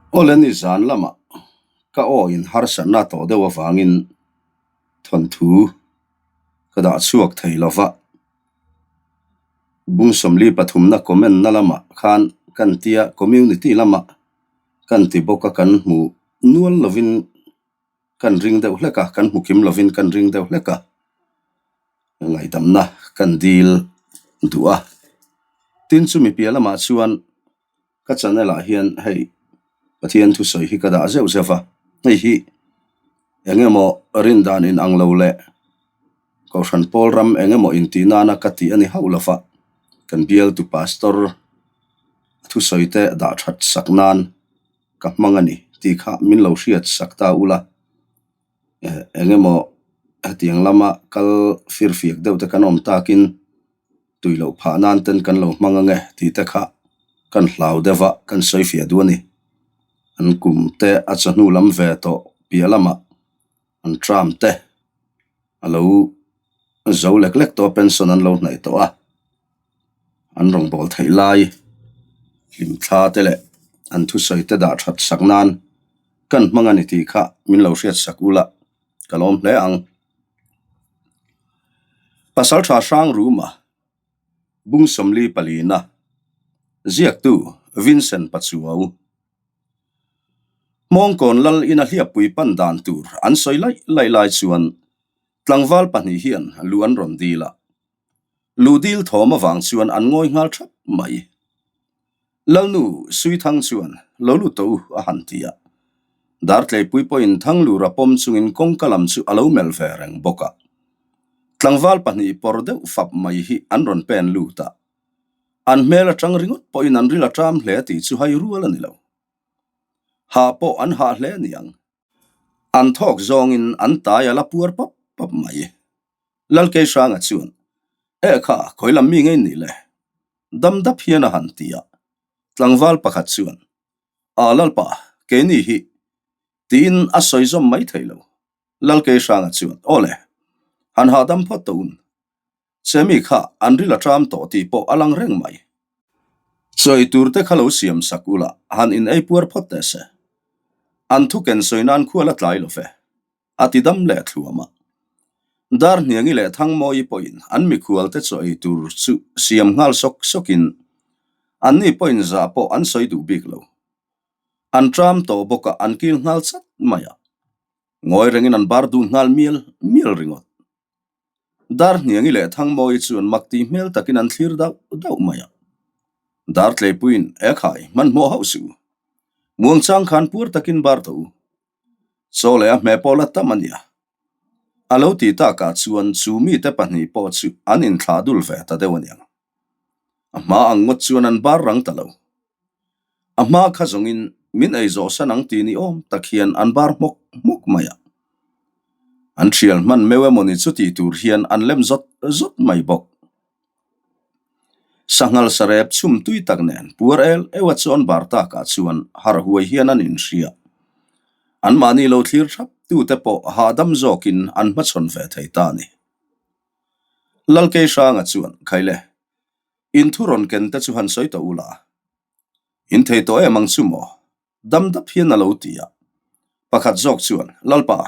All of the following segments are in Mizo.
Awle ni zan lamah ka aw in harsatna tawh deuh avangin thawnthu ka dah chhuak thei lo va. Bung sawmli pathumna comment na lamah khan kan tia community lamah kan ti bawk a kan hmu nual lovin kan ring deuh hlek a, kan hmu kim lovin kan ring deuh hlek a, ngaihdamna kan dil duh a. Tin chumi piah lamah chuan ka channel ah hian hei Pathian thusawi hi ka dah zeuh zeuh va, hei hi eng emaw rin dan in ang lo leh Kohhran pawl ram eng emaw intih nana ka tih a ni hauh lo va, kan bialtu pastor a thusawi te dah that sak nan ka hmang a ni tih kha min lo hriat sak ta ula, eng emaw hetiang lama kal firfiak deuh te kan awm takin tui loh phah nan ten kan lo hmang ange tih te kha kan hlau deuh a, kan sawi fiah duh a ni. An kum te a chawhnu lam ve tawh piah lamah an tram te a lo zo lek lek tawh a, pension an lo hnaih tawh a, an rawngbâwl theih lai hlimthla te leh an thusawi te dah that sak nan kan hmang a ni tih kha min lo hriat sak ula ka lawm hle ang. Pasaltha hrang ruma bung sawmli palina ziaktu Vincent Pachuau Hmawngkawn lal ina hliappui pan dan tur an sawi laih laih lai chuan tlangval pahnih hian lu an rawn dil a. Lu dil thawm avang chuan an ngawi nghal thap mai. Lalnu Suithang chuan lo lut tawh u a han ti a. Dartleipui pawhin Thanglura pawm chungin kawngka lam chu a lo melh ve reng bawk a. Tlangval pahnih pawr deuh fap mai hi an rawn pen lut a. An hmel atang ringawt pawhin an ril a ṭam hle tih chu hai rual a ni lo. Hah pawh an hah hle niang. An thawk zawngin an tai a la puar pap pap mai. Lalkeihranga chuan, E kha, khawi lam mi ngei nih le? Dam dap hian a han ti a. Tlangval pakhat chuan, A Lalpa, keini hi tiin a sawi zawm mai thei lo. Lalkeihranga chuan, Aw le, han hahdam phawt tawh un. Chemi kha an ril a ṭam tawh tih pawh a lang reng mai. Chawi tur te kha lo siam sak ula, han in ei puar phawt teh se. An thu ken sawi nan khual a tlai lo ve. A ti dam leh thluam a. Darhniangi leh Thangmawi pawhin an mikhual te chaw ei tur chu siam nghal sawk sawkin anni pawhin zah pawh an sawi duh bik lo. An ṭam tawh bawk a an kil nghal chat mai a. Ngawi rengin an bar dun nghal mial mial ringawt. Darhniangi leh Thangmawi chuan mak tih hmel takin an thlir dauh dauh mai a. Dartleipuiin, E khai, hmanhmawh hauh suh u. Muangchang khan puar takin bar tawh u. Chaw leh a hmeh pawh la tam a nia. A lo ti takah chuan chu mite pahnih pawh chu an inthlah dul ve ta deuh a niang. A hma ang ngawt chuan an bar rang ta lo. A hma kha zawngin min ei zawh san ang ti ni awm tak hian an bar hmawk hmawk mai a. An thial hman meuh emawni chu tih tur hian an lem zawt zawt mai bawk. Sanghal sarep chhum tui tak nen puar el eua chu an bar takah chuan harh huai hian an inhria. Anmahni lo thlir thap tute pawh hahdam zawkin an hmachhawn ve thei ta a ni. Lalkeihranga chuan, Khaile, in thu rawn ken te chu han sawi tawh ula. In thei tawh em ang chu maw? Dam dap hian a lo ti a. Pakhat zawk chuan, Lalpa,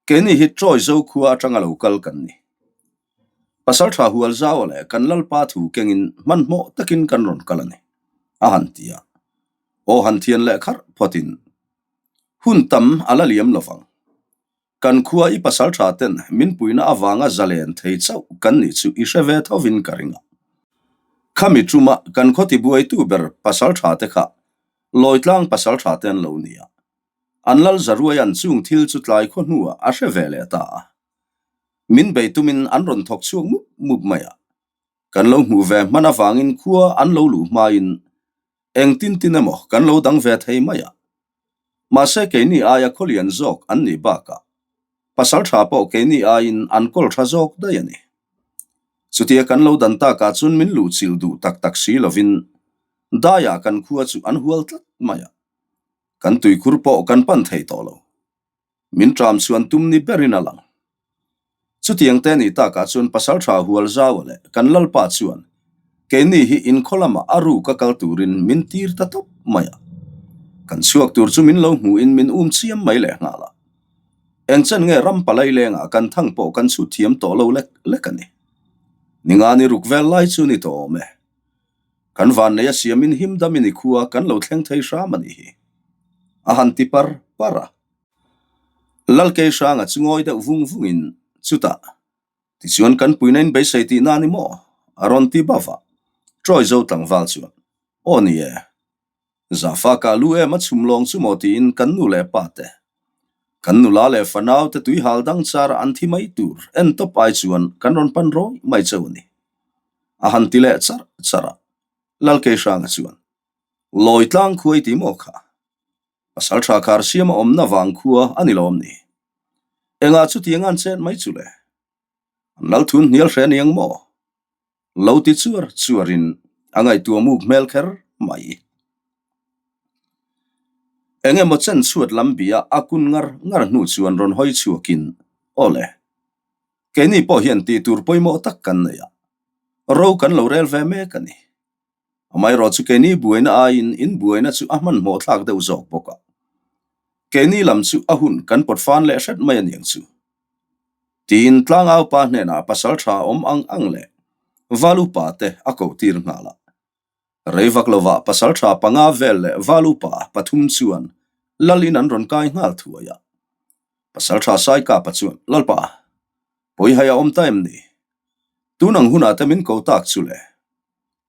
keini hi Troy zo khua atanga lo kal kan ni. Pasaltha hual zau leh kan Lalpa thu kengin hmanhmawh takin kan rawn kal a ni, a han ti a. Aw han thian leh kharh phawtin, Hun tam a la liam lovang. Kan khua i pasal tha ten min puihna avanga zalen thei chauh kan nih chu i hre ve thovin ka ring a. Khami tuma kan khaw tibuaitu ber pasal tha te kha Lawitlang pasal tha te an lo ni a. An lal Zaruai an chung thil chu tlai khaw hnuah a hre ve leh ta a. Min bei tumin an rawn thawk chhuak mup mup mai a. Kan lo hmuh ve hman avangin khua an lo luh hmain engtin tin emaw kan lo dang ve thei mai a. Mahse keini aia khawlian zawk an nih bakah pasal tha pawh keini aiin an kawl tha zawk daih a ni. Chutia kan lo dan takah chuan min luhchilh duh tak tak si lovin daiah kan khua chu an hual tlat mai a, kan tuikhur pawh kan pan thei tawh lo. Min ṭam chuan tum ni berin a lang. Chutiang te nih takah chuan Pasalṭha Hualzaua leh kan Lalpa chuan keini hi inkhaw lamah a ruk a kal turin min tir ta tawp mai a. Kan chhuak tur chu min lo hmuhin min um chiam mai lehnghal a. Eng chen nge ram palai lengah kan thang pawh kan chhut thiam tawh lo lek lek a ni. Ninga ni ruk vel lai chu ni tawh awm e. Kan vannei a siamin him damin i khua kan lo thleng thei hram a nih hi. A han ti par par a. Lalkei hranga chu ngawi deuh vung vungin chutah Tichuan kan puina in beisei tihna a ni maw? A rawn ti bauh a. Troy zo tlangval chuan, Aw ni e. Zafa ka lu em a chhum lawng chu maw tiin kan nu leh pa te, kan nula leh fanau te tuihal dang chara an thi mai tur en tawp ai chuan kan rawn pan rawi mai cheu a ni. A han ti leh charh charh a. Lalkeihranga chuan, Lawi tlang khuai ti maw kha? Pasal tha khar siam a awmna vang khua a ni lawm ni? Engah chutiang an chet mai chu le? An lalthun hnial hre aniang maw? Lo ti chuar chuarin a ngaihtuah muk hmel kher mai. Eng emaw chen chhuat lam bia a kun ngar ngar hnu chuan rawn hawi chhuakin, Aw le, keini pawh hian tih tur pawimawh tak kan nei a, ro kan lo rel ve mek a ni. Amaherawh chu keini buaina aiin in buaina chu a hmanhmawh thlak deuh zawk bawk a. Keini lam chu a hun kan pawt fan leh hret mai aniang chu. Tiin tlangau pa hnenah pasal tha awm ang ang leh val upa te a koh tir nghal a. Rei vak lovah pasal tha panga vel leh val upa pathum chuan lal in an rawn kai nghal thuai a. Pasal tha Saikapa chuan, Lalpa, Pawihai a awm ta em ni? Tun ang hunah te min ko tak chu le.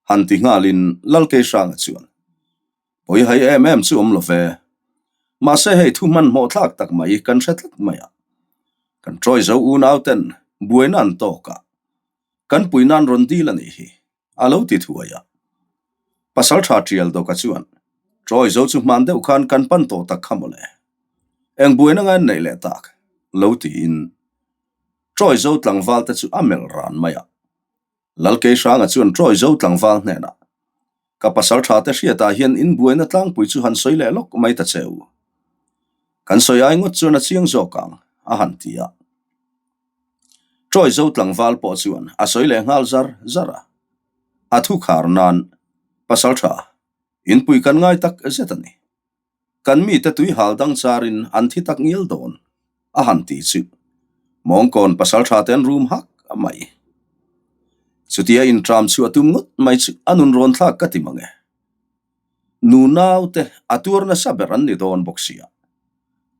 Han ti nghalin Lalkeihranga chuan, Pawihai em em chu awm lo ve. Mahse hei thu hmanhmawh thlak tak mai kan hre tlat mai a. Kan Troy zo unau ten buaina an tawk a, kan pui nan rawn dil a nih hi, a lo ti thuai a. Pasal tha Tial Dawka chuan, Troy zo chu hman deuh khan kan pan tawh tak kha mawle. Eng buaina ngai an neih leh tak? lo tiin Troy zo tlangval te chu a melh ran mai a. Lalkeihranga chuan Troy zo tlangval hnenah, Ka pasal tha te hriatah hian in buaina tlangpui chu han sawi leh lawk mai ta che u. Kan sawi ai ngawt chuan a chiang zawk ang, a han ti a. Troy zo tlangval pawh chuan a sawi leh nghal zar zar a. A thu khar nan, Pasal tha, inpui kan ngai tak zet a ni. Kan mite tui hal dang charin an thi tak ngial dawn, a han ti chu. Mawngkawn pasal tha te an rum hak mai. Chutia intram chu a tum ngawt mai chu a nun rawn thlak ka ti mang e. Nu naute a tuar nasa ber an ni dawn bawk sia.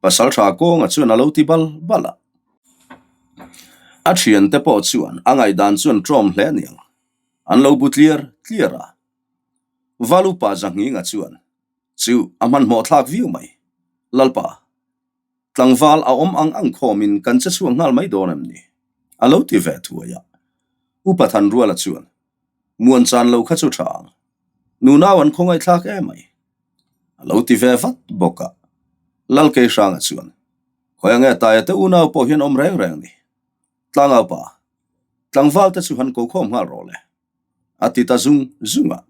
Pasal tha kawnga chuan a lo ti bal bal a. A thiante pawh chuan a ngaihdan chuan tlawm hle aniang. An lo bu tliar tliar a. Valupa Zahnghinga chuan Chu a hmanhmawh thlak viau mai. Lalpa, tlangval a awm ang ang khawmin kan che chhuak nghal mai dawn em ni? A lo ti ve thuai a. Upa Thanruala chuan, Muan chan lo kha chu tha ang. Nunau an khawngaihthlak em mai. A lo ti ve vat bawk a. Lalkeihranga chuan, Khawi ange Taia te unau pawh hian awm reng reng ni. Tlangaupa, tlangval te chu han ko khawm nghal rawh le. A ti ta zung zung a.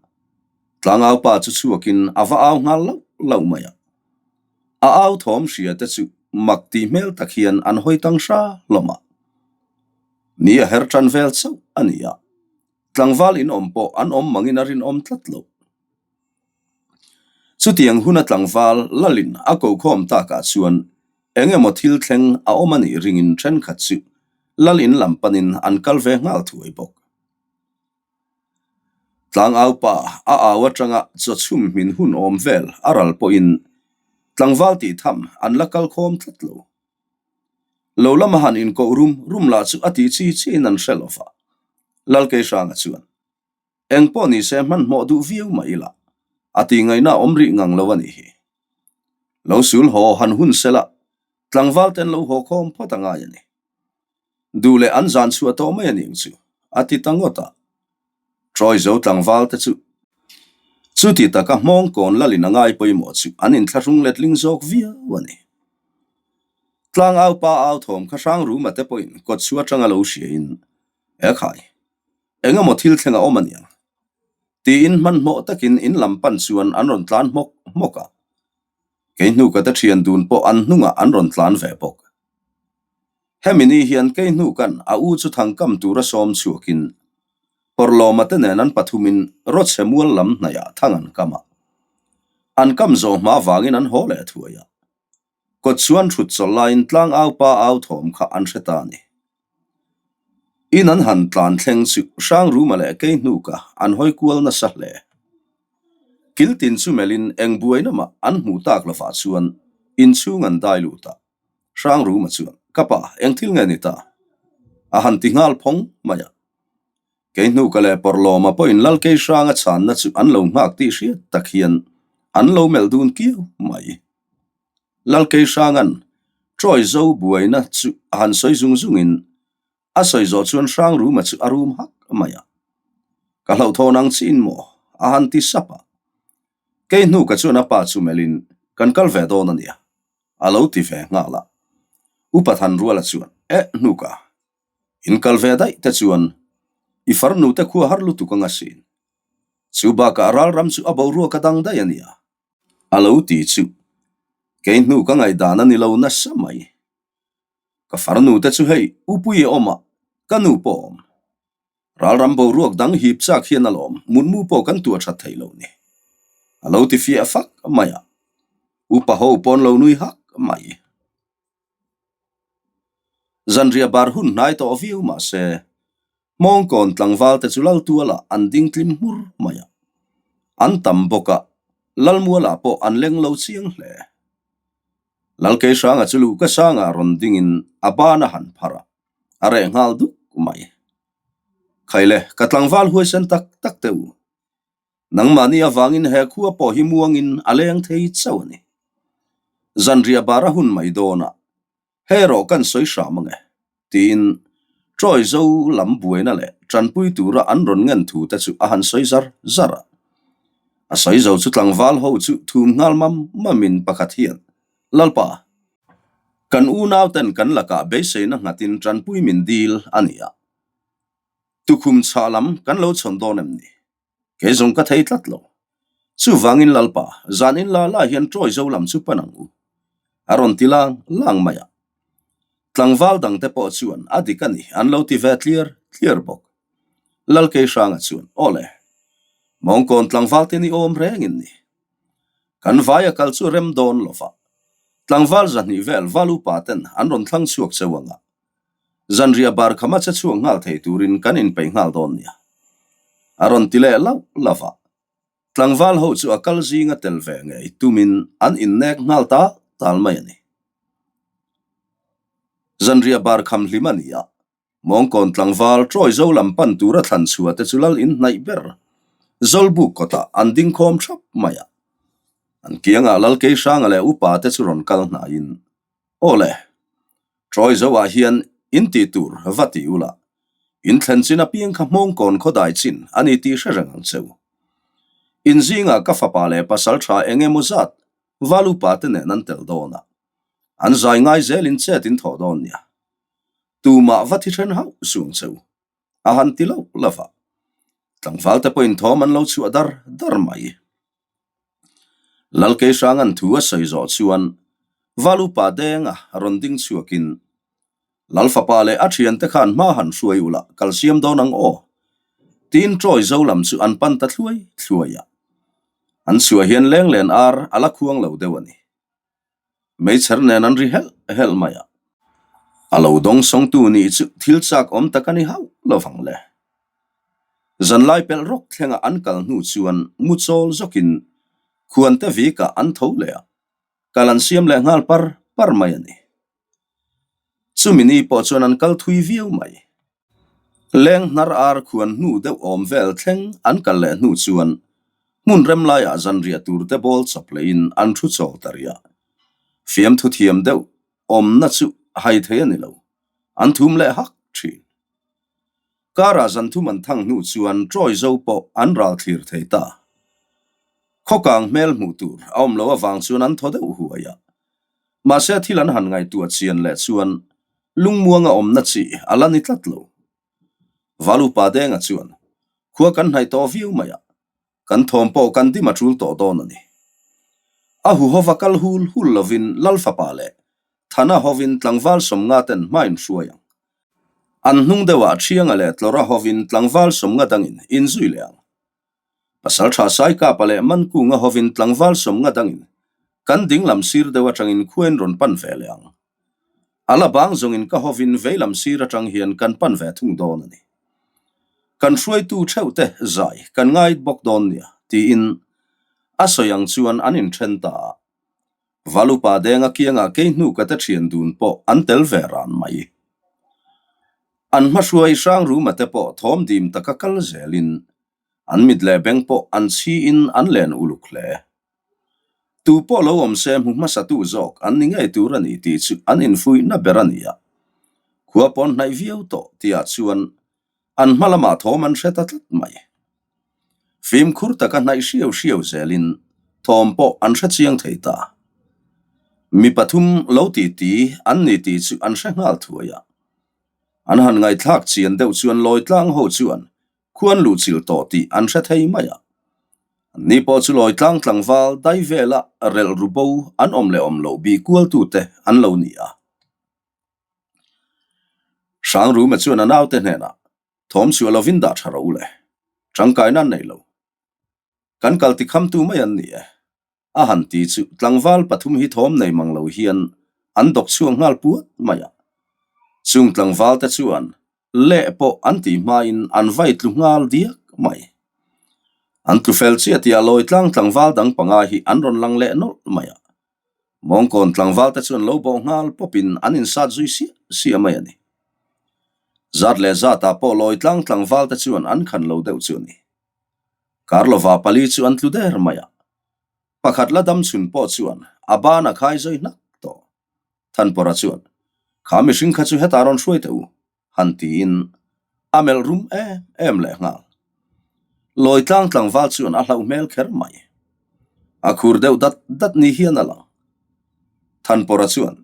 Tlangau pa chu chhuakin a va au nghal lauh lauh mai a. A au thawm hria te chu mak tih hmel tak hian an hawi tang hra hlawm a. Ni a her tan vel chauh a ni a, tlangval inawm pawh an awm mangin a rinawm tlat lo. Chutiang huna tlangval lalin a kokhawm takah chuan eng emaw thil thleng a awm a nih ringin thenkhat chu lalin lam panin an kal ve nghal thuai bawk. Tlangau pa a au atanga chaw chhum hmin hun awm vel a ral pawhin tlangval tih tham an la kal khawm tlat lo. Lo lama han inkoh rum rum lah chu a tih chi chiin an hre lo va, Lalkeihranga chuan Eng pawh ni se hmanhmawh duh viau mah ila, a tih ngaihna a awm rih ngang lo a nih hi. Lo sul haw han hun sela, tlangval ten lo haw khawm phawt a ngai a ni. Duh leh an zan chhuah tawh mai a ning chu, a ti ta ngawt a. Troy zo tlangval te chu chuti taka hmawng kawn lalin a ngai pawimawh chu an inthlahrung letling zawk viau a ni. Tlangau pa au thawm kha hrang ruma te pawhin kawt chhuah atanga lo hriain, Ekhai, Eng emaw thil thleng a awm a niang? Tiin hmanhmawh takin in lam pan chuan an rawn tlan hmawk hmawk a. Kei hnuka te thian dun pawh an hnungah an rawn tlan ve bawk. Hemi ni hian kei hnukan a u chu thangkam tura sawm chhuakin Pawrhlawma te nen an pathumin Rawchhe mual lam hnaihah thang an kam a. An kam zawh hma vangin an haw leh thuai a. Kawt chuan thut chawlh laiin tlang au pa au thawm kha an hre ta a ni. In an han tlan thleng chu Hrangruma leh Keihnuka an hawi kual nasa hle. Kiltin chu melhin eng buaina mah an hmuh tak lovah chuan inchhung an dai lut a. Hrangruma chuan, Ka pa, eng thil nge ni ta? A han ti nghal phawng mai a. Keihnuka leh Pawrhlawma pawhin Lalkei Hranga chhanna chu an lo nghak tih hriat tak hian an lo melh dun kiau mai. Lalkei Hranga'n Troy zo buaina chu a han sawi zung zungin a sawi zawh chuan Hrangruma chu a rum hak mai a. Ka hlauhthawn ang chiin maw? a han ti sap a. Keihnuka chuan a pa chu melhin, Kan kal ve dawn a nia, a lo ti ve nghal a. Upa Thanruala chuan, Eh, Hnuka, in kal ve daih te chuan i farnu te khua har lutuk anga sin. Chu bakah ralram chu a boruak a dang daih a nia. A lo ti chu, Kei hnu ka ngaihdan a ni lo nasa mai. Ka farnu te chu hei Upui a awm a, ka nu pawh a awm. Ralram boruak dang hip chak hian alawm mutmu pawh kan tuah that thei lo ni. A lo ti fiah fak mai a, upa ho pawn lo nui hak mai. Zanriah bar hun hnai tawh viau mah se, Hmawngkawn tlangval te chu Laltualah an ding tlim hmur mai a. An tam bawk a, Lalmualah pawh an leng lo chiang hle. Lalkeihranga chu luhka sangah rawn dingin a ban a han phar a, a reh nghal duk mai. Khaile, ka tlangval huaisen tak tak teh u. Nangmahni avangin he khua pawh hi muangin a leng thei chauh a ni. Zanriah bar a hun mai dawn a, hei erawh kan sawi hram ang e, tiin Troy zo lam buaina leh tanpui tura an rawn ngen thu te chu a han sawi zar zar a. A sawi zo chu tlangval ho chu thum nghal mam mamin pakhat hian, Lalpa, kan unauten kan lakah beiseina nghatin tanpui min dil a ni a, tukhum chhah lam kan lo chhawn dawn em ni? Kei zawng ka thei tlat lo. Chuvangin Lalpa, zan in la la hian Troy zo lam chu pan ang u. A rawn ti lang lang mai a. Tlangval dangte pawh chuan a dik a ni an lo ti ve tliar tliar bawk. Lalkeihranga chuan, Aw le, Mawngkawn tlangval te ni awm reng in ni. Kan vai a kal chu rem dawn lo va. Tlangval zahnih vel val upa ten an rawn thlang chhuak cheu ang a. Zanriah bar khama che chhuak nghal thei turin kan inpeih nghal dawn nia. A rawn ti leh lauh lauh a. Tlangval ho chu a kal zinga tel ve ngei tumin an innek nghal ta tal mai a ni. Zanriah bar kham hlim a ni a. Mawngkawn tlangval Troy zo lam pan tura thlan chhuah te chu lal inhnaih ber Zawlbuk kawtah an ding khawm thap mai a. An kiangah Lal Keihranga leh upa te chu rawn kal hnaiin, Aw le, Troy zoah hian in tih tur va ti ula, in thlen chin apiang kha Hmawngkawn khawdai chin a ni tih hre reng ang che u. In zingah ka fapa leh pasal tha eng emaw zat val upa te nen an tel dawn a, an zai ngai zelin chet in thawh dawn nia. Tumah va thi then hauh suh ang che u. A han ti loh lo va, tlangval te pawhin thawm an lo chhuah dar dar mai. Lalkeihrang-a'n thu a sawi zawh chuan Val upa Denga rawn ding chhuakin, Lal fapa leh a thiante khan hma han hruai ula kal siam dawn ang aw, tiin Troy zo lam chu an pan ta thluai thluai a. An chhuah hian lenglen ar a la khuang lo deuh a ni. Meichher nen an ri helh helh mai a. A lo dawngsawngtu nih chu thil chak awm tak a ni hauh lo vang le. Zanlai pelh rawk thlenga an kal hnu chuan mu chawl zawkin khuante vikah an tho leh a, kal an siam leh nghal par par mai a ni. Chumi ni pawh chuan an kal thui viau mai. Leng hnar ar khuan hnu deuh awm vel thleng an kal leh hnu chuan hmun rem laiah zanriah tur te bawl chawp leiin an thu chawl ta rih a. Fiamthu thiam deuh awmna chu hai thei a ni lo, an thum leh hak thin. Karah zanthum an thang hnu chuan Troy zo pawh an ral thlir thei ta. Khawkang hmel hmuh tur a awm loh avang chuan an thaw deuh huai a. Mahse thil an han ngaihtuah chian leh chuan lungmuanga awmna chi a la ni tlat lo. Valupa Denga chuan, Khua kan hnaih tawh viau mai a, kan thawm pawh kan dim a tul tawh dawn a ni. A huhova kal hul hul lovin Lal fapa leh Thana hovin tlangval sawmnga ten hma in hruai ang. An hnung deuhah Thianga leh Tlawra hovin tlangval sawmnga dangin inzui leh ang. Pasalṭha Saikapa leh Mankunga hovin tlangval sawmnga dangin kan dinglam sir deuh aṭangin khuain rawn pan ve leh ang. A la bang zawngin ka hovin veilam sir aṭang hian kan pan ve thung dawn a ni. Kan hruaitu theuhte zai kan ngai bawk dawn nia, tiin a sawi ang chuan an inṭhen ta a. Valupa Denga kiangah kei hnu ka te ṭhian dun pawh an tel ve ran mai. An hmahruai Hrangruma te pawh thawm dim taka kal zelin an mit leh beng pawh an chhiin an len uluk hle. Tu pawh lo awm se hmu hmasatu zawk an ni ngei tur a ni tih chu an infuihna ber a ni a. Khua pawn hnaih viau tawh tihah chuan an hma lamah thawm an hre ta tlat mai. Fimkhur taka hnaih hriau hriau zelin thawm pawh an hre chiang thei ta. Mi pathum lo titi an ni tih chu an hre nghal thuai a. An han ngaihthlak chian deuh chuan lawi tlang ho chuan khuan luhchilh tawh tih an hre thei mai a. Anni pawh chu lawi tlang tlangval dai vela relh ru bo an awm leh awm loh bih kualtute an lo ni a. Hrangruma chuan a naute hnenah Thawm chhuah lovin dah tha rawh u le. Tangkaina an nei lo. Kan kal tikhamtu mai an ni e. A han ti chu tlangval pathum hi thawm nei mang lo hian an dawk chhuak nghal puat mai a. Chung tlangval te chuan leh pawh an tih hmain an vai tlu nghal diak mai. An tlu fel chiah tih a lawi tlang tlangval dang panga hi an rawn lang leh nawlh mai a. Mawngkawn tlangval te chuan lo bawh nghal pawpin an insat zui siah siah mai a ni. Zat leh zatah pawh lawi tlang tlangval te chuan an khan lo deuh chu a ni. Karlova pali chu an tlu der mai a, pakhat la dam chhun pawh chuan a ban a khai zui hnak tawh. Thanpawrha chuan, Kha mihring kha chu hetah rawn hruai teh u, han tiin a melh rum em em leh nghal. Lawi tlang tlangval chuan a hlauh hmel kher mai. A khur deuh dat dat ni hian a lang. Thanpawrha chuan,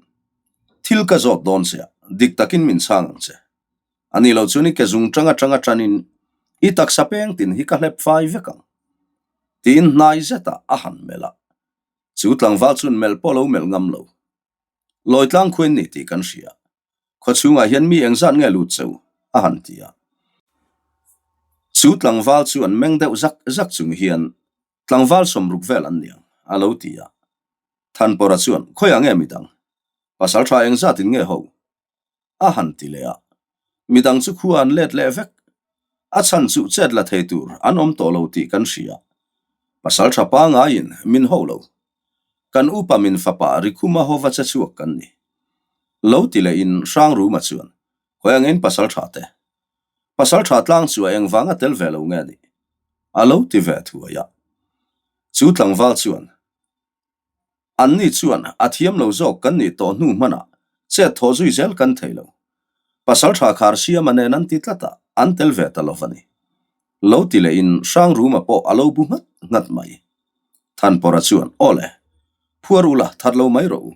Thil ka zawt dawn che a, dik takin min chhang ang che. A nih loh chuan i ke zung tang atanga tanin i taksa peng tin hi ka hlep fai vek ang. Tiin hnai zetah a han melh a. Chu tlangval chuan melh pawh lo melh ngam lo. Lawi tlang khuain ni tih kan hria. Khaw chhungah hian mi engzat nge lut cheu? a han ti a. Chu tlangval chu an meng deuh zak zak chung hian tlangval sawmruk vel an niang a lo ti a. Thanpawrha chuan, Khawiah nge midang? Pasal tha engzatin nge ho? A han ti leh a. Midang chu khua an let leh vek. A chhan chu chet la thei tur an awm tawh lo tih kan hria. Pasal tha pangaiin min ho lo. Kan upa min fapa Rikhuma hova che chhuak kan ni. Lo ti lehin Hrangruma chuan, Khawi angin pasal tha te? Pasal tha tlang chu a engvanga tel ve lo nge ni? A lo ti ve thuai a. Chu tlangval chuan, Anni chuan a thiam lo zawk kan nih tawh hnu hmanah chet thawh zui zel kan thei lo. Pasal tha khar siama nen an ti tlat a, an tel ve ta lo va ni. Lo ti lehin Hrangruma pawh a lo bu nghat nghat mai. Thanpawrha chuan, Aw le, phuar ula that lo mai rawh u.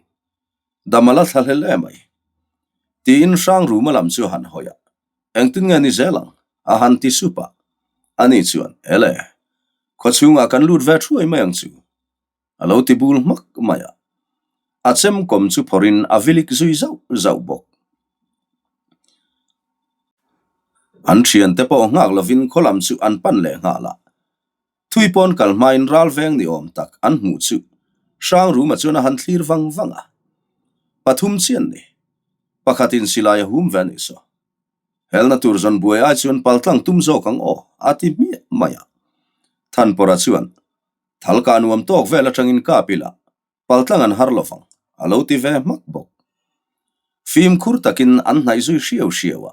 Dam a la thla hlel e mai. Tiin Hrangruma lam chu a han hawi a, Engtin nge ni zel ang? a han ti sup a. Ani chuan, Ele, khawchhungah kan lut ve thuai mai ang chu. A lo ti bul hmak mai a. A chemkawm chu phawrhin a vilik zui zauh zauh bawk. An thiante pawh nghak lovin khaw lam chu an pan leh nghal a. Thui pawn kal hmain ral veng ni awm tak an hmuh chu Hrangruma chuan a han thlir vang vang a. Pathum chian ni. Pakhatin silai a hum ve a nih saw. Helna tur zawn buai ai chuan paltlang tum zawk ang aw, a ti hmiah mai a. Thanpawrha chuan Thalka nuam tawk vel atangin kap ila, paltlang an har lovang, a lo ti ve hmak bawk. Fimkhur takin an hnaih zui hriau hriau a,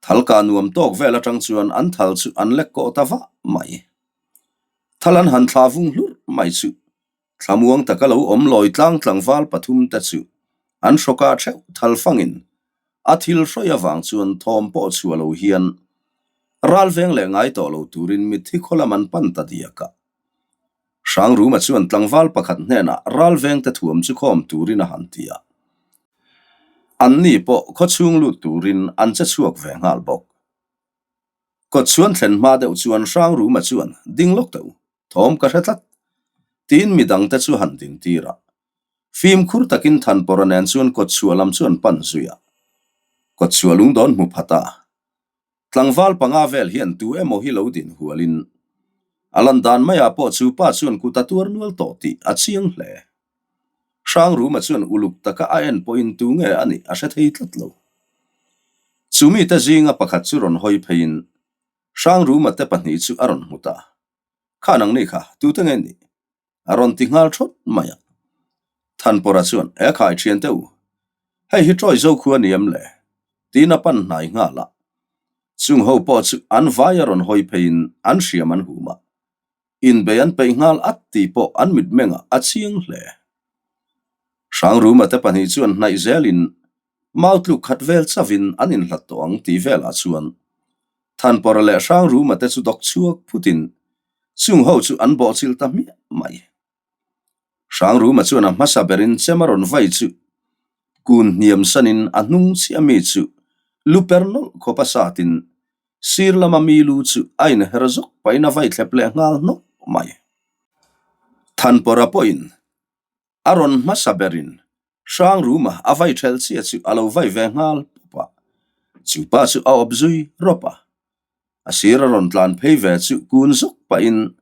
Thalka nuam tawk vel atang chuan an thal chu an lek kawh ta vah mai. Thal an han thla vung hlurh mai chu thlamuang taka lo awm lawi tlang tlangval pathum te chu an hrawkah theuh thal fangin a thil hrawi avang chuan thawm pawh chhuah lo hian ral veng leh ngai tawh lo turin mitthi khaw lam an pan ta diak a. Hrangruma chuan tlangval pakhat hnenah ral vengte thuam chu khawm turin a han ti a. Anni pawh khaw chhung lut turin an che chhuak ve nghal bawk. Kawt chhuan thlen hma deuh chuan Hrangruma chuan ding lawk teh u, thawm ka hre tlat, tiin midangte chu han din tir a. Fimkhur takin Thanpawrha nen chuan kawtchhuah lam chu an pan zui a. Kawtchhuah lungdawn hmu phat a, tlangval panga vel hian tu emaw hi lo din hualin. A lan dan maiah pawh chu pa chuan kut a tuar nual tawh tih a chiang hle. Hrangruma chuan uluk taka a en pawhin tu nge a nih a hre thei tlat lo. Chu mite zinga pakhat chu rawn hawi pheiin Hrangruma te pahnih chu a rawn hmu ta. Kha nangni kha, tute nge nih? A rawn ti nghal thawt mai a. Thanpawra chuan, E khai thiante u, hei hi Troy zo khu a ni em le? Tiin a pan hnai nghal a. Chung ho pawh chu an vai a rawn hawi pheiin an hriam an hum a. Inbei an peih nghal at tih pawh an mitmengah a chiang hle. Hrangruma te pahnih chuan hnaih zelin mau tluk khat vel chavin an inhlat tawh ang tih velah chuan Thanpawra leh Hrangruma te chu dawk chhuak phutin chung ho chu an bawhchilh ta hmiah mai. Hrangruma chuan a hmasa berin chem a rawn vai chu kun hniam sanin a hnung chiah mi chu lu per nawlh khawp a satin sir lama mi lu chu a inher zawk pahin a vai thlep leh nghal hnawk mai. Thanpawra pawhin A rawn hmasa berin Hrangruma a vai ṭhelh chiah chu a lo vai ve nghal pawp a, chu pa chu a awp zui rawp a. A sir a rawn tlan phei ve chu kun zawk pahin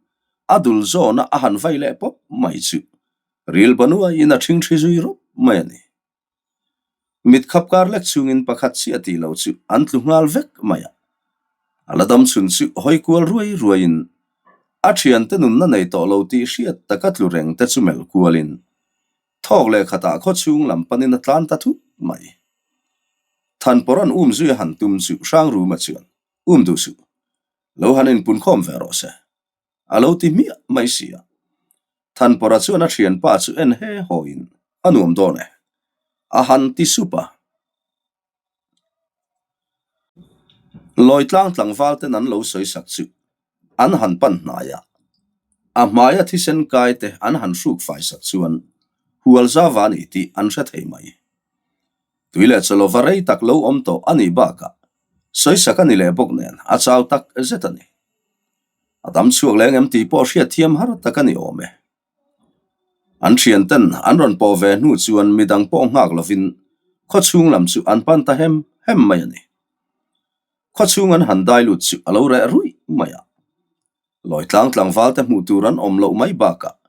a dul zawna a han vai leh pawp mai chu ril banuaiin a ṭhingṭhi zui rawp mai a ni. Mit khap kar lek chungin pakhat chiah tih lo chu an tlu nghal vek mai a. A la dam chhun chu hawi kual ruai ruaiin a thiante nunna nei tawh lo tih hriat taka tlu reng te chu melh kualin thawk leh khatah khaw chhung lam panin a tlan ta thut mai. Thanpawra'n um zui a han tum chu Hrangruma chuan um duh suh, lo han inpunkhawm ve rawh se. A lo ti hmiah mai si a. Thanpawra chuan a thianpa chu en he hawiin a nuam dawn e, a han ti sup a. Lawitlang tlangval ten an lo sawi sak chu an han pan hnai a, a hmaia thisen kai te an han hruk fai sak chuan hual zava a ni tih an hre thei mai. Tui leh chawlova rei tak lo awm tawh a nih bakah sawisak a ni leh bawk nen a chau tak zet a ni. A dam chhuak leng em tih pawh hriat thiam har tak a ni awm e. An thian ten an rawn pawh ve hnu chuan midang pawh nghak lovin khaw chhung lam chu an pan ta hem hem mai a ni. Khaw chhung an han dai lut chu a lo reh ruih mai a. Lawitlang tlangval te hmuh tur an awm loh mai bakah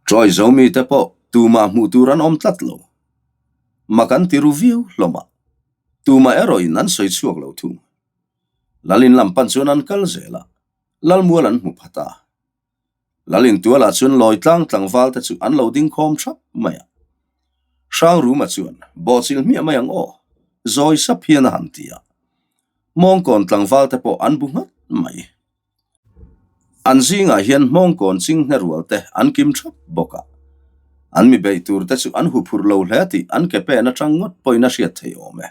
Troy Zomi te pawh tumah hmuh tur an awm tlat lo. Mak an ti ru viau hlawm a, tumah erawhin an sawi chhuak lo thung. Lalin lam pan chuan an kal zel a, Lalmual an hmu phat a. Lalin tualah chuan Lawitlang tlangval te chu an lo ding khawm thap mai a. Hrangruma chuan, Bawhchilh hmiah mai ang aw, zawi sap hian a han ti a. Mawngkawn tlangval te pawh an bu nghat mai. An zingah hian Hmawngkawn chinghne rual te an kim thap bawk a. An mi beih tur te chu an huphurh lo hle tih an ke pen atang ngawt pawhin a hriat thei awm e.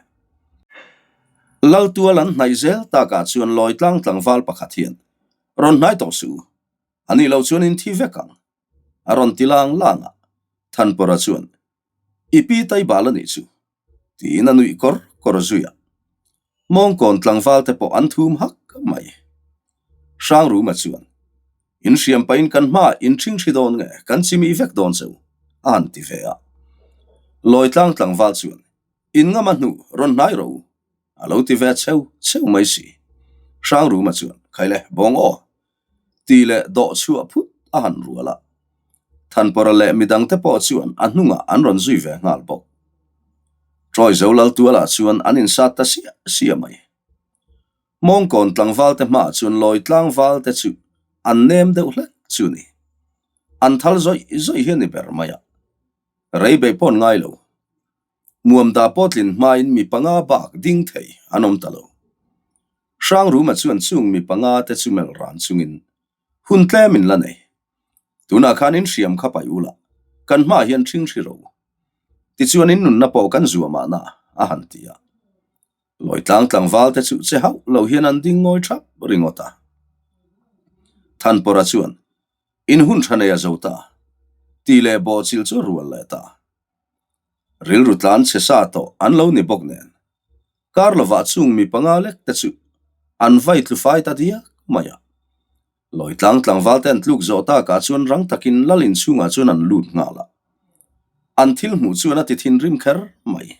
Laltual an hnaih zel takah chuan Lawitlang tlangval pakhat hian, Rawn hnai tawh suh u, a nih loh chuan in thi vek ang, a rawn ti lang lang a. Thanpawra chuan, I pi Taibal a nih chu, tiin a nuih kawr kawr zui a. Mawngkawn tlangval te pawh an thum hak mai. Hrangruma chuan, In hriam pahin kan hmaah in ṭhingṭhi dawn nge, kan chimih vek dawn che u, a han ti ve a. Lawitlang tlangval chuan, In ngama hnu rawn hnai rawh u, a lo ti ve cheu cheu mai si. Hrangruma chuan, Khaile, bawng aw! Ti leh dawh chhuah phut a han rual a. Thanpawra leh midangte pawh chuan a hnungah an rawn zui ve nghal bawk. Troy Zolaltualah chuan an insat ta siah siah mai. Hmawngkawn tlangvalte hmaah chuan lawi tlangvalte chu an nem deuh hlek chu ni. An thal zawih zawih hi a ni ber mai a. Rei beih pawh an ngai lo. Muamda pawh tlin hmain mi panga bak ding thei an awm ta lo. Hrangruma chuan chung mi panga te chu melh ran chungin hun tlem in la nei. Tunah khan in hriam kha paih ula, kan hmaah hian ṭhing hri ro. Tichuan in nunna pawh kan zuah mahna a han ti a. Lawitlang tlangval te chu che hauh lo hian an ding ngawi thap ringawt a. Thanpawra chuan, In hun tha nei a zo ta, tih leh bawhchilh chu a rual leh ta. Rilru tlan chhe sa tawh an lo ni bawk nen, kar lovah chung mi panga lek te chu an vai tlu fai ta diak mai a. Lawitlang tlangval te an tluk zawh takah chuan rang takin lal inchhungah chuan an lut nghal a. An thil hmuh chuan a ti thinrim kher mai.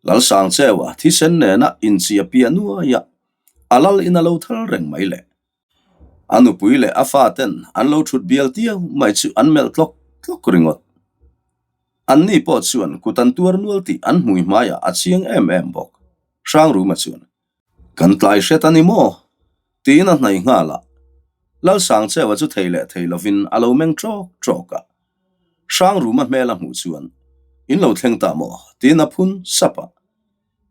Lalsangcheua thisen nena inchia piah nuaia a lal in a lo thal reng mai le. A nupui leh a faten an lo thut bial tiau mai chu an melh tlawk tlawk ringawt. Anni pawh chuan kut an tuar nual tih an hmui hmaiah a chiang em em bawk. Hrangruma chuan, Kan tlai hret a ni maw? tiin a hnaih nghal a. Lalsangcheua chu thei leh thei lovin a lo meng ṭawk ṭawk a. Hrangruma hmel a hmuh chuan, In lo thleng ta maw? tiin a phun sap a.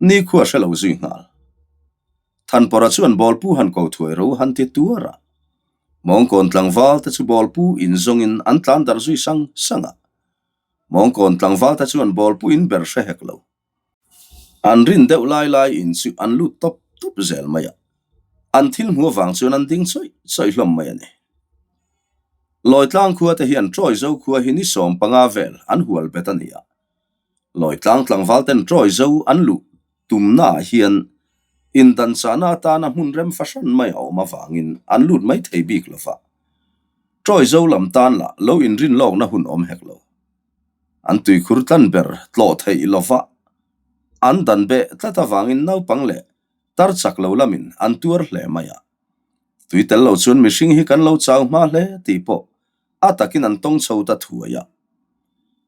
Nikhua hre lo zui nghal. Thanpawrha chuan bawlpu han ko thuai ro han ti tuar a. Mawngkawn tlangval te chu bawlpu in zawngin an tlan darh zui sang sang a. Mawngkawn tlangval te chuan bawlpu in ber hre hek lo. An rin deuh lai lai in chu an lut tawp tawp zel mai a. An thil hmu avang chuan an ding chawih chawih hlawm mai a ni. Lawitlang khua te hian Ṭawizo khua hi ni 15 vel an hual bet a ni a. Lawitlang tlangval ten Ṭawizo an luh tumnaah hian indanchahna atana hmun rem fahran mai a awm avangin an lut mai thei bik lo va. Ṭawizo lam tan lah lo inrin lawkna hun awm hek lo. An tuikhur tlan ber tlawh theih lo va, an dan beh tlat avangin naupang leh tar chak lo lamin an tuar hle mai a. Tui tel lo chuan mihring hi kan lo chau hma hle tih pawh a takin an tawng chho ta thuai a.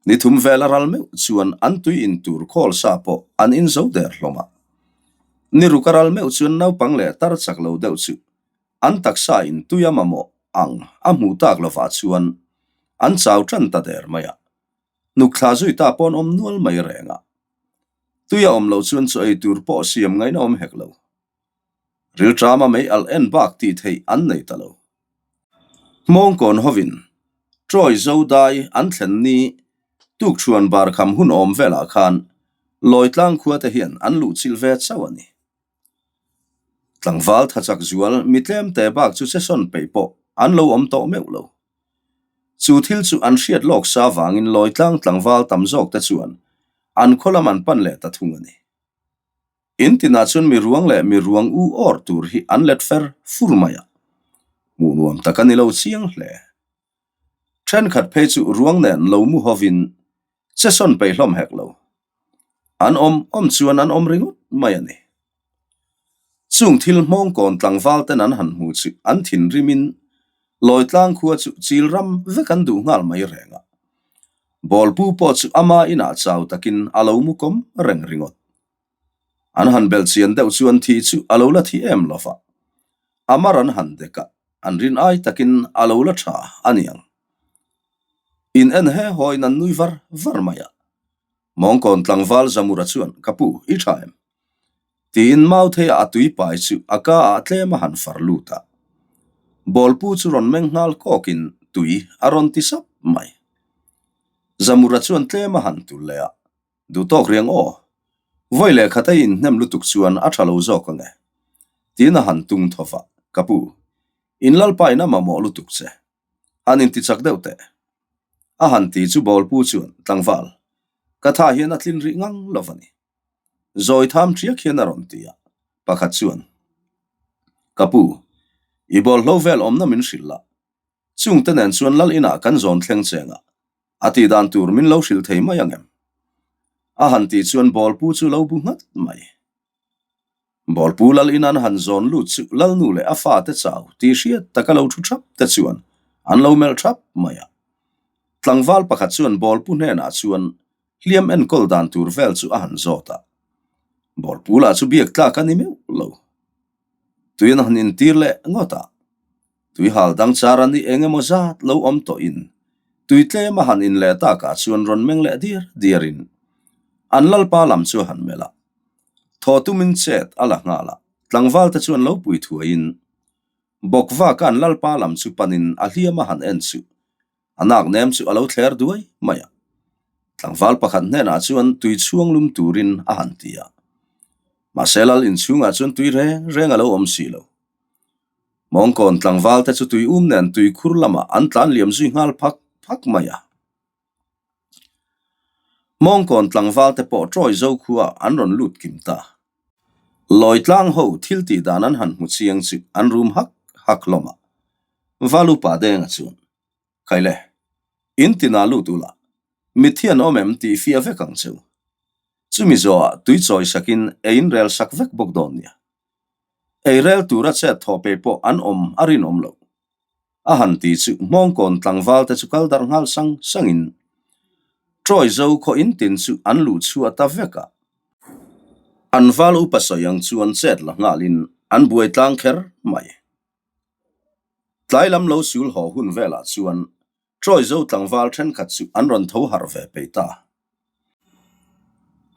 Ni thum vel a ral meuh chuan an tui in tur khawl sa pawh an in zo der hlawm a. Ni ruk a ral meuh chuan naupang leh tar chak lo deuh chu an taksa in tui a mamawh ang a hmuh tak lovah chuan an chau tan ta der mai a. Hnuk thla zui ta pawh an awm nual mai reng a. Tui a awm loh chuan chaw ei tur pawh siam ngaihna awm hek lo. Rilṭama mei alh en bak tih theih an nei ta lo. Hmawngkawn hovin Troy Zodai an thlen ni tukṭhuan barkham hun awm velah khan Lawitlang khua te hian an luhchilh ve chauh a ni. Tlangval thachak zual mi tlemte bak chu chesawn peih pawh an lo awm tawh meuh lo. Chu thil chu an hriat lawk sa vangin Lawitlang tlangval tam zawk te chuan an khaw lam an pan leh ta thung a ni. In tinah chuan mi ruang leh mi ruang u awr tur hi an let fer fur mai a, hmuh nuam tak a ni lo chiang hle. Thenkhat phei chu ruang nen lo mu hovin che sawn peih hlawm hek lo. An awm awm chuan an awm ringawt mai a ni. Chung thil hmawngkawn tlangval ten an han hmu chu an thinrimin Lawitlang khua chu chil ram vek an duh nghal mai reng a. Bawlpu pawh chu ama inah chau takin a lo mu kawm reng ringawt. An han belh chian deuh chuan thi chu a lo la thi em lo va. A mar an han dek a, an rin ai takin a lo la tha a niang. In en he hawiin an nui var var mai a. Mawngkawn tlangval Zamura chuan, Ka pu, i tha em? Tiin Mautheia a tui pai chu a ka ah tlem a han far lut a. Bawlpu chu rawn meng nghal kawkin tui a rawn ti sap mai. Zamura chuan tlem a han tul leh a, Duh tawk riang aw. Vawi leh khat a inhnem lutuk chuan a tha lo zawk ang e. Tiin a han tung tho va, Ka pu, in lalpa in a mamawh lutuk che. Han inti chak deuh teh. A han ti chu Bawlpu chuan, Tlangval, ka tha hian a tlin rih ngang lo va ni. Zawi tham ṭiak hian a rawn ti a, pakhat chuan, Ka pu, i bawlhlo vel awmna min hrilh la, chungte nen chuan lal inah kan zawn thleng cheng a, a tih dan tur min lo hrilh thei mai ang em? A han tih chuan bawlpu chu lo bu nghat mai. Bawlpu lal in an han zawn lut chu lalnu leh a fate chau tih hriat taka lo thu thap te chuan an lo melh thap mai a. Tlangval pakhat chuan bawlpu hnenah chuan hliam enkawl dan tur vel chu a han zawt a. Bawlpu lah chu biak tlak a ni meuh lo. Tui an han intir leh ngawt a. Tui hal dang char a ni eng emaw zat lo awm tawhin tui tlem a han in leh takah chuan rawn meng leh diar diarin an lalpa lam chu a han melh a. Thaw tumin chet a la nghal a, tlangval te chuan lo pui thuaiin bawkvaka an lalpa lam chu panin a hliam a han en chu A nak nem chu a lo thler duai mai a. Tlangval pakhat hnenah chuan tui chhuang lum turin a han ti a. Mahse lal inchhungah chuan tui reng reng a lo awm si lo. Mawngkawn tlangval te chu tui um nen tui khur lamah an tlan liam zui nghal phak phak mai a. Mawngkawn tlangval te pawh Troy Zokhua an rawn lut kim ta. Lawitlang ho thil tih dan an han hmu chiang chu an rum hak hak hlawm a. Valupa Denga chuan, Khaile, in tinah lut ula, mitthi an awm em tih fiah vek ang cheu. Chumi zawhah tui chawi sakin ei in rel sak vek bawk dawn nia. Ei rel tura chet thawh pei pawh an awm a rinawm loh. A han ti chu Hmawngkawn tlangval te chu kal darh nghal sang sangin Troy zo khaw in tin chu an luh chhuah ta vek a. An val upa sawi ang chuan chet la nghalin an buai tlang kher mai. Tlai lam lo sul haw hun velah chuan Troy zo tlangval thenkhat chu an rawn tho harh ve pei ta.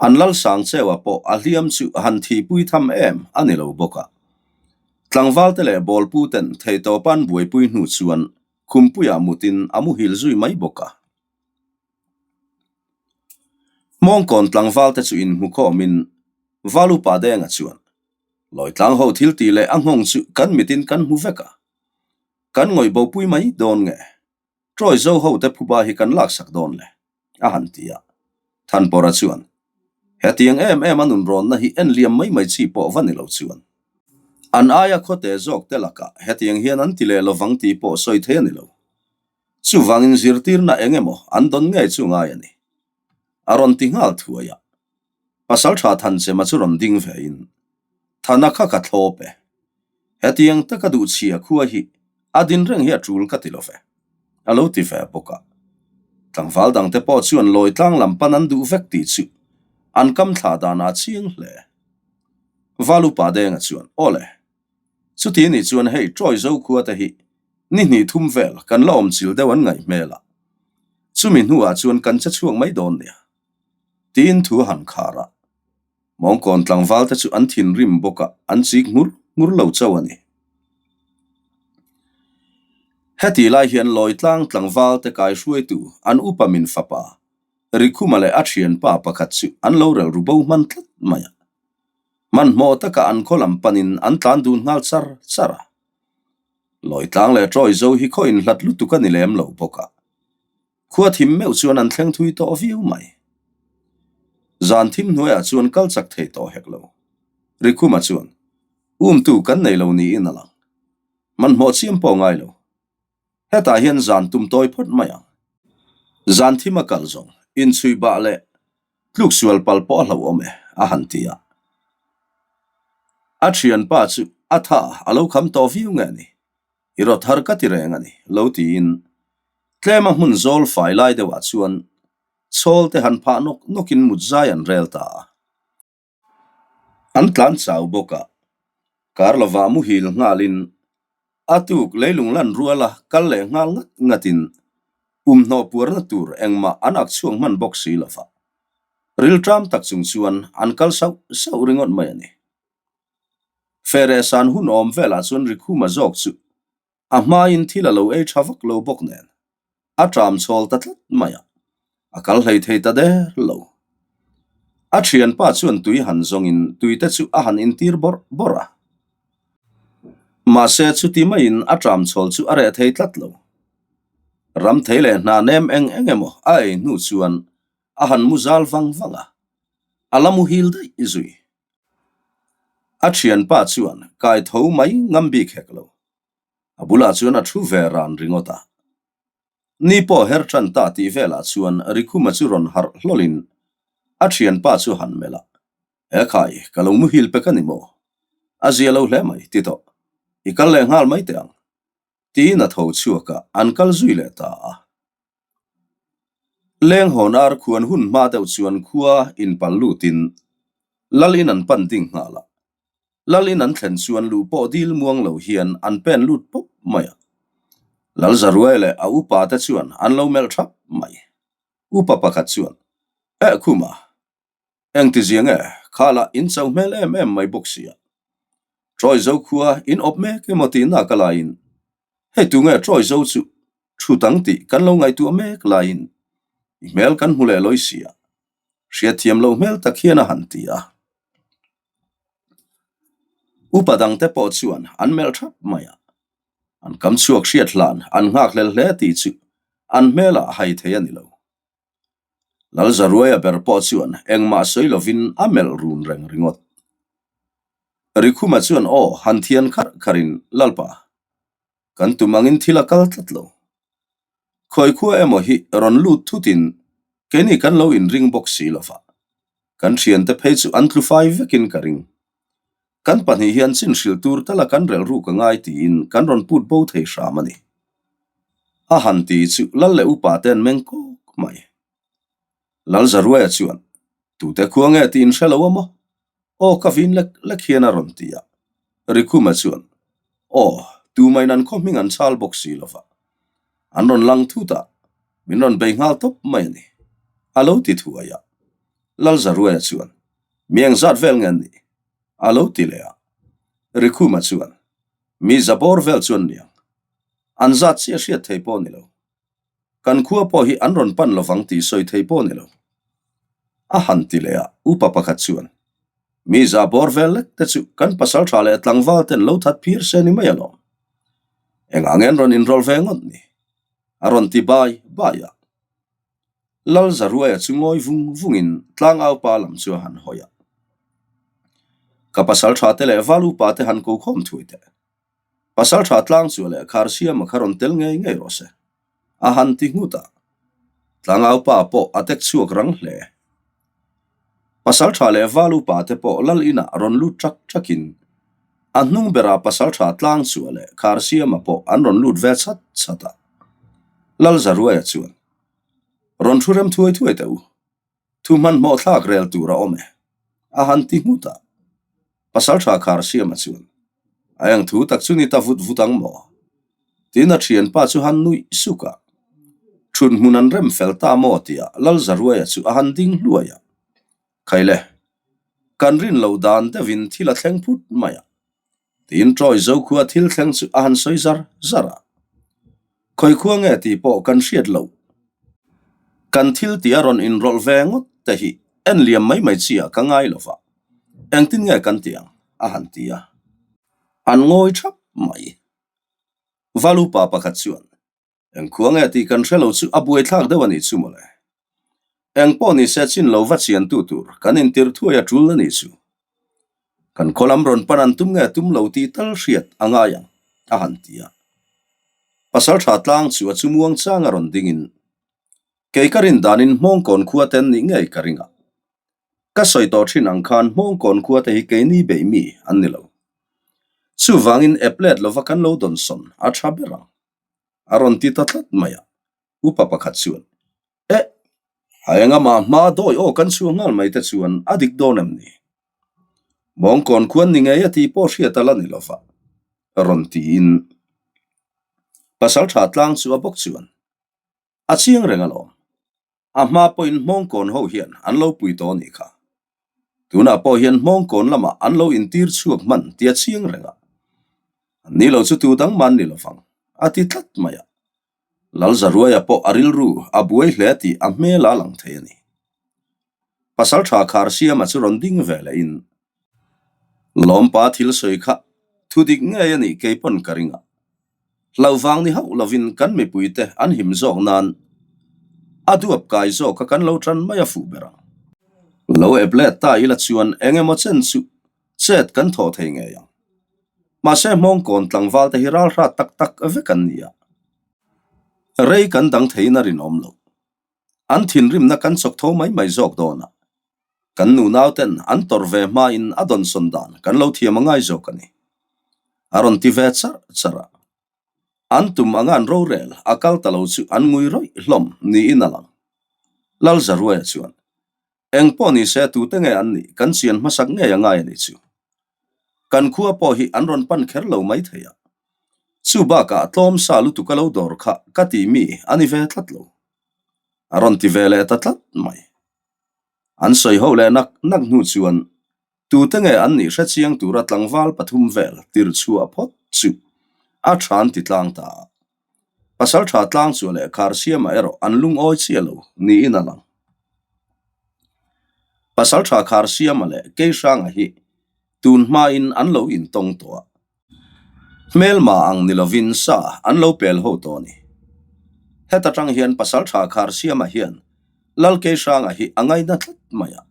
An lal sang cheuah pawh a hliam chu han thihpui tham em a ni lo bawk a. Tlangvalte leh bawlpu ten theihtawpa an buaipui hnu chuan khumpuiah mutin a muhil zui mai bawk a. Hmawngkawn tlangvalte chu inhmukhawmin Valupa Denga chuan Lawitlang ho thil tih leh a nghawng chu kan mitin kan hmu vek a, kan ngawih bopui mai dawn nge? Troy zo ho te phuba hi kan laksak dawn le? a han ti a. Thanpawra chuan, Hetiang em em a nunrawnna hi en liam mai mai chi pawh va ni lo chuan. An aia khawte zawk te lakah hetiang hian an ti leh lovang tih pawh sawi thei a ni lo. Chuvangin zirtirna eng emaw an dawn ngei chu ngai a ni. A rawn ti nghal thuai a. Pasaltha Thanchema chu rawn ding vein, Thana kha ka thlawp e. Hetiang taka duhchhia khua hi a din reng hi a tul ka ti lo ve, a lo ti ve bawk a. Tlangval dangte pawh chuan lawi tlang lam pan an duh vek tih chu an kam thla danah a chiang hle. Valupa Denga chuan, Aw le, Chuti nih chuan hei Troy zo khua te hi ni hnih thum vel kan la awm chil deuh an ngaih hmel a, chumi hnuah chuan kan che chhuak mai dawn nia. Tiin thu a han khar a, Mawngkawn tlangval te chu an thinrim bawk a, an chik ngur ngur lo chauh a ni. Heti lai hian Lawitlang tlangval te kaihruaitu an upa min fapa Rikhuma leh a thianpa pakhat chu an lo relh ru bo hman tlat mai a. Hmanhmawh taka an khaw lam panin an tlan dun nghal char char a. Lawitlang leh Troy zo hi khaw inhlat lutuk a ni lem lo bawk a. Khua thim meuh chuan an thleng thui tawh viau mai. Zan thim hnuaiah chuan kal chak thei tawh hek lo. Rikhuma chuan, Umtu kan nei lo niin a lang. Hmanhmawh chiam pawh ngai lo. Hetah hian zan tum tawi phawt mai ang. Zan thim a kal zawng, inchhui bah leh tluk sual pal pawh a hlauhawm e, a han ti a. A thianpa chu a tha a lo kham tawh viau nge ni? I rawt thar ka ti reng a ni, lo tiin tlema hmun zawl fai lai deuhah chuan chhawl te han phah nawk nawkin mut zai an rel ta a. An tlan chau bawk a, kar lovah muhil nghalin a tuk leilung lan ruala kal leh nghal ngat ngatin pumhnawh puarna tur engmah an ak chhuak hman bawk si lova. Rilṭam tak chung chuan an kal sauh sauh ringawt mai a ni. Ferehsan hun awm velah chuan Rikhuma zawk chu A hmain thil a lo ei tha vak lo bawk nen a ṭam chhawl ta tlat mai a, a kal hlei thei ta der lo. A thianpa chuan tui han zawngin tui te chu a han intir bawrh bawrh a. Mahse chuti maiin a ṭam chhawl chu a reh thei tlat lo. Ram thei leh hna nem eng eng emaw a ei hnu chuan a han mu zal vang vang a, a la muhil daih zui. A thianpa chuan kai tho mai ngam bik hek lo. A bulah chuan a thu ve ran ringawt a. Ni pawh her tan ta tih velah chuan Rikhuma chu rawn harh hlawlin a thianpa chu han melh a, He khai, ka lo muhil pek a ni maw? A zia lo hle mai, ti tawh. I kal leh nghal mai teh ang. Tiin a tho chhuak a, an kal zui leh ta a. Lenghawn ar khuan hun hma deuh chuan khua inpal lutin Lal in an pan ding nghal a. Lal in an thlen chuan luh pawh dil muang lo hian an pen lut pawp mai a. Lal Zaruai leh a upa te chuan an lo melh thap mai. Upa pakhat chuan, Eh Khuma, Engti zia nge, khalah in cho hmel em em mai bawk sia. Troy zo khua in awp mek emaw tih nak a laiin, hei tunge Troy zo chu thu tang tih kan lo ngaihtuah mek laiin i hmel kan hmu leh lawi sia. Hriatthiam loh hmel tak hian a han ti a. Upa dangte pawh chuan an melh thap mai a. An kam chhuak hriat hlan an nghakhlel hle tih chu an hmelah hai thei a ni lo. Lalzaruaia ber pawh chuan engmah sawi lovin a melh run reng ringawt. Rikhuma chuan aw han thian kharh kharhin, Lalpa, kan tum angin thil a kal tlat lo. Khawi khua emaw hi rawn lut thutin keini kan lo inring bawk si lova, kan thiante phei chu an tlu fai vekin ka ring. Kan pahnih hian chin hrilh tur tala kan relh ruk a ngai tiin kan rawn put bo thei hram a ni. A han ti chu lal leh upa te an meng kawk mai. Lalzaruaia chuan, Tute khua nge tih in hre lo a maw? Aw ka vin lek lek hian a rawn ti a. Rikhuma chuan, Aw, tumain an khaw hming an chhal bawk si lo va. An rawn lang thut a, min rawn bei nghal tawp mai a ni, a lo ti thuai a. Lalzaruaia chuan, Mi engzat vel nge an nih? A lo ti leh a. Rikhuma chuan, Mi zabawr vel chuan niang. An zat chiah hriat thei pawh a ni lo. Kan khua pawh hi an rawn pan lovang tih sawi thei pawh a ni lo. A han ti leh a, upa pakhat chuan, Mi za bawr vel lek te chu kan pasal tha leh tlangval ten lo that phir se ni mai alawm. Engah nge an rawn inrawlh ve ngawt ni? A rawn ti bai bai a. Lal Zaruaia chu ngawi vung vungin tlangaupa lam chu a han hawi a. Ka pasal tha te leh val upa te han ko khawm thui teh. Pasal tha tlang chu leh khar siama kha rawn tel ngei ngei rawh se, a han ti nghut a. Tlangaupa pawh a tek chhuak rang hle. Pasal tha leh val upa te pawh lal inah rawn lut ṭak ṭakin a hnung berah pasal tha tlang chua leh khar siama pawh an rawn lut ve chhat chhat a. Lal Zaruaia chuan, Rawn thu rem thuai thuai teh u. Thu hmanhmawh thlak rel tur a awm e, a han ti nghut a. Pasalṭha Kharsiama chuan, A eng thu tak chu ni ta vut vut ang maw? Tiin a ṭhianpa chu han nuih suk a. Ṭhut hmun an rem fel ta maw tia Lalzaruaia chu a han ding hluai a. Khaile, kan rin loh dan deuhin thil a thleng phut mai a. Tiin Troy Zokhua thil thleng chu a han sawi zar zar a. Khawi khua nge tih pawh kan hriat loh. Kan thil tih a rawn inrawlh ve ngawt te hi en liam mai mai chi ah ka ngai lo va, engtin nge kan tih ang? a han ti a. An ngawi thap mai. Valupa pakhat chuan Eng khua nge tih kan hre lo chu a buaithlak deuh a nih chu mawle. Eng pawh ni se chin lo va chian tu tur kan intir thuai a tul a nih chu. Kan khaw lam rawn pan an tum nge tum lo tih tal hriat a ngai ang, a han ti a. Pasal tha tlang chu a chumuang chang a rawn dingin, Kei ka rin danin Hmawngkawn khua te an nih ngei ka ring a. Ka sawi tawh thin ang khan Hmawngkawn khua te hi keini beih mi an ni lo. Chuvangin ep let lova kan lo dawnsawn a tha ber ang. A rawn ti ta tlat mai a, upa pakhat chuan, Eh! A engama hma dawi aw kan chhuah nghal mai te chuan a dik dawn em ni? Mawngkawn khuan ni ngei a tih pawh hriat a la ni lova, rawn tiin Pasaltha tlang chu a bawk chuan a chiang reng alawm. A hma pawhin Hmawngkawn ho hian an lo pui tawh a nih kha. Tunah pawh hian Hmawngkawn lamah an lo intir chhuak hman tih a chiang reng a. An ni lo chu tu dang man ni lovang, a ti tlat mai a. Lalzaruaia pawh a rilru a buai hle tih a hmel a lang thei a ni. Pasalṭha Kharsiama chu rawn ding ve lehin, Lawmpa thil sawi kha thu dik ngei a nih kei pawn ka ring a. Hlauhvang ni hauh lovin kan mipuite an him zawk nan a duap kai zawk a kan lo tan mai a fuh ber ang. Lo ep let ta ila chuan eng emaw chen chu chet kan thawh thei ngei ang. Mahse Hmawngkawn tlangval te hi ralhrat tak tak vek an ni a, rei kan dang theiin a rinawm loh. An thinrimna kan chawk tho mai mai zawk dawn a, kan nunau ten an tawrh ve hmain a dawnsawn dan kan lo thiam a ngai zawk a ni. A rawn ti ve charh charh a. An tum anga an rorel a kal ta lo chu an ngui rawih hlawm niin a lang. Lalzaruaia chuan, Eng pawh ni se tute nge an nih kan chian hmasak ngei a ngai a ni chu. Kan khua pawh hi an rawn pan kher lo mai thei a. Chu bakah tlawm sa lutuk a lo dawr kha ka tih mi a ni ve tlat lo. A rawn ti ve leh ta tlat mai. An sawi ho leh nak nak hnu chuan tute nge an nih hrechiang tura tlangval pathum vel tir chhuah phawt chu a than ti tlang ta a. Pasaltha tlang chu leh Kharsiama erawh an lungawi chiah lo niin a lang. Pasaltha Kharsiama leh Keihranga hi tun hmain an lo intawng tawh a. Hmelma ang ni lovin sa an lo pel ho tawh a ni. Heta tang hian Pasaltha Kharsiama hian Lal Keihranga hi a ngaina tlat mai a.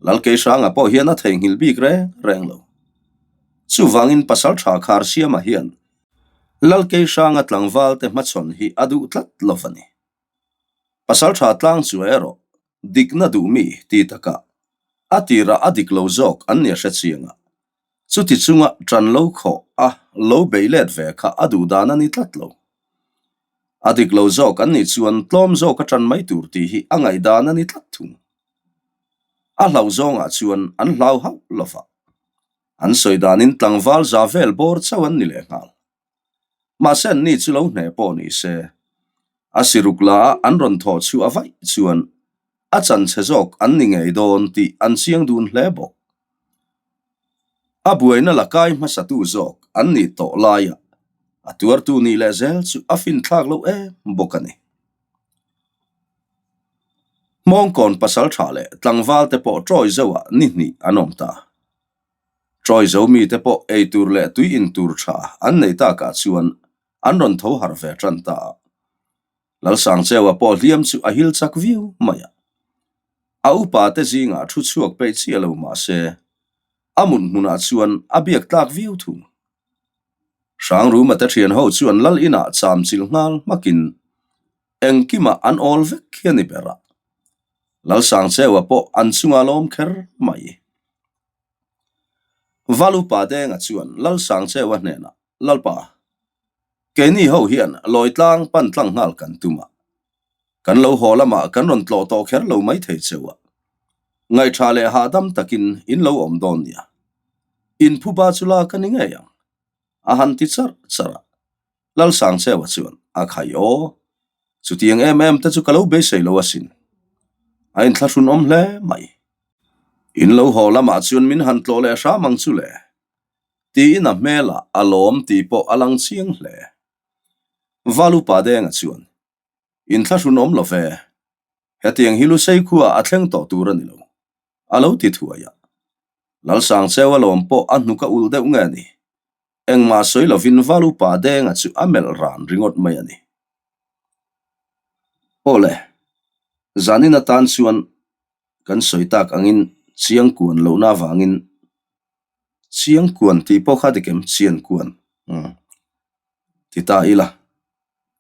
Lal Keihranga pawh hian a theihnghilh bik reng reng lo. Chuvangin Pasaltha Kharsiama hian Lalkeihranga tlangvalte hmachhawn hi a duh tlat lo a ni. Pasaltha tlang chu erawh dikna duh mi ti takah a tirah a dik lo zawk an ni a hre chiang a, chuti chunga tan lo khawh a lo bei let ve kha a duh dan a ni tlat lo. A dik lo zawk an nih chuan tlawm zawk a ṭan mai tur tih hi a ngaihdan a ni tlat thung. A hlauh zawngah chuan an hlau hauh lo va. An sawi danin tlangval za vel bawr chauh an ni lehnghal. Mahse anni chu lo hneh pawh ni se, a siruk la a an rawn thawh chhuah vaih chuan a chanchhe zawk an ni ngei dawn tih an chiang dun hle bawk. A buaina la kai hmasatu zawk an nih tawh laia a tuartu nih leh zel chu a finthlak loh em bawk a ni. Hmawngkawn pasaltha leh tlangval te pawh ṭawi zoah ni hnih an awm ta. Ṭawi zo mite pawh ei tur leh tui in tur ṭha an nei takah chuan an rawn tho harh ve ṭan ta a. Lalsangcheua pawh hliam chu a hil chak viau mai a. A upa te zingah thu chhuak peih chiah lo mah se, a mut hmunah chuan a biak tlak viau thung. Hrangruma te thian ho chuan lal inah cham chilh nghal hmakin engkimah an awl vek hi a ni ber a. Lalsangcheua pawh an chungah lawm kher mai. Valupa Denga chuan Lalsangcheua hnenah, Lalpa, keini ho hian Lawitlang pan tlang nghal kan tum a, kan lo haw lamah kan rawn tlawh tawh kher lo mai thei cheu a, ngaihṭha leh hahdam takin in lo awm dawn nia, in phuba chu la ka ni ngei ang, a han ti charh charh a. Lalsangcheua chuan, A khai aw, chutiang em em te chu ka lo beisei lo asin. A inthlahrunawm hle mai. In lo haw lamah chuan min han tlawh leh hram ang chu le. Tiin a hmelah a lawm tih pawh a lang chiang hle. Valupa Denga chuan, Inthlahrunawm lo ve, hetiang hi Lusei khuaah a thleng tawh tur a ni lo, a lo ti thuai a. Lalsangcheu a lawm pawh a hnuk a ulh deuh nge ni? Engmah sawi lovin Valupa Denga chu a melh ran ringawt mai a ni. Aw le, zanin atan chuan kan sawi tak angin Chiangkuan lohna avangin Chiangkuan tih pawh kha dik em? Chiankuan umm ti ta ila,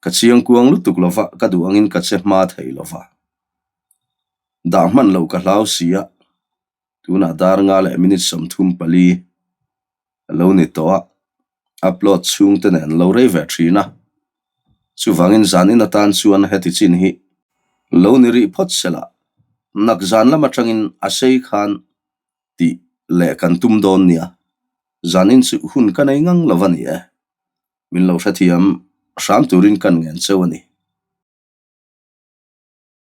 ka chiangkuang lutuk lova ka duh angin ka che hma thei lova, dah hman loh ka hlau si a, tunah dar nga leh minute 34 a lo ni tawh a, upload chhung te nen lo rei ve thin a, chuvangin zan in atan chuan heti chin hi lo ni rih phawt se la, nak zan lam atangin a sei khan tih leh kan tum dawn nia, zan in chu hun ka nei ngang lo a ni e, min lo hrethiam hram turin kan ngen cheu a ni.